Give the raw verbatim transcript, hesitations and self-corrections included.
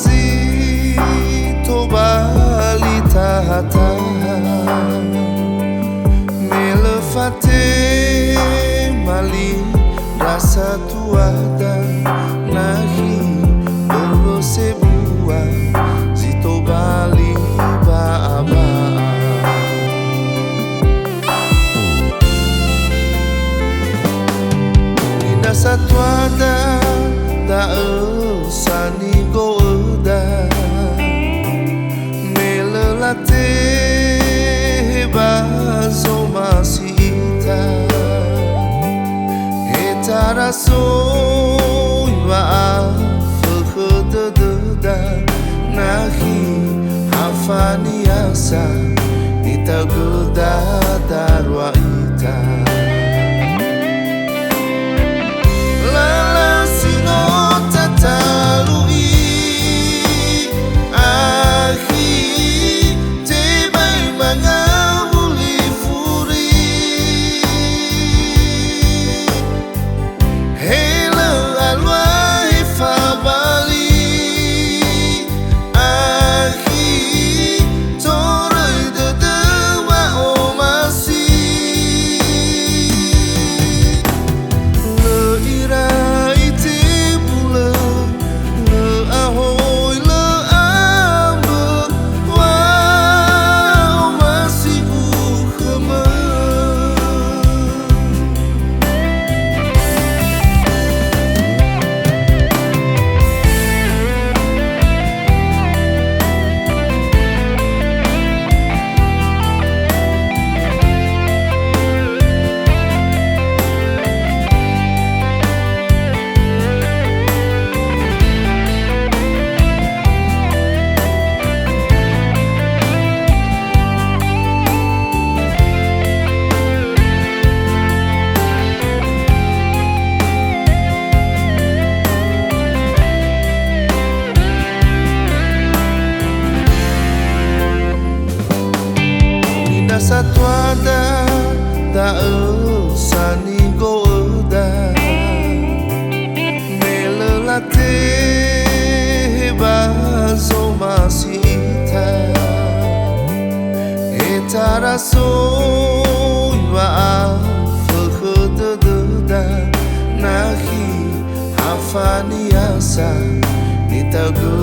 Si tobali tahataha, me lö fatehe mali ndra satuada, nahi börö sebua si tobali ba'a-ba'a. Ninda satuada da'ö sanigo'öda, me lö latehe ba zomasi ita. He tarasoi wa'afökhö dödöda, nahi ha fania sa nitaugöda darua ita. Lala si no tatalu'i, akhi, tebai mangawuli furi. He lö alua he fabali, akhi, toröi dödö wa'omasi. Lö ira itebulö, lö ahoi, lö ambö, wa'omasi ukhömö. Ninda satuada da'ö sanigo'öda, me lö latehe ba zomasi ita. He tarasoi wa'afökhö dödöda, nahi ha fania sa nitaugö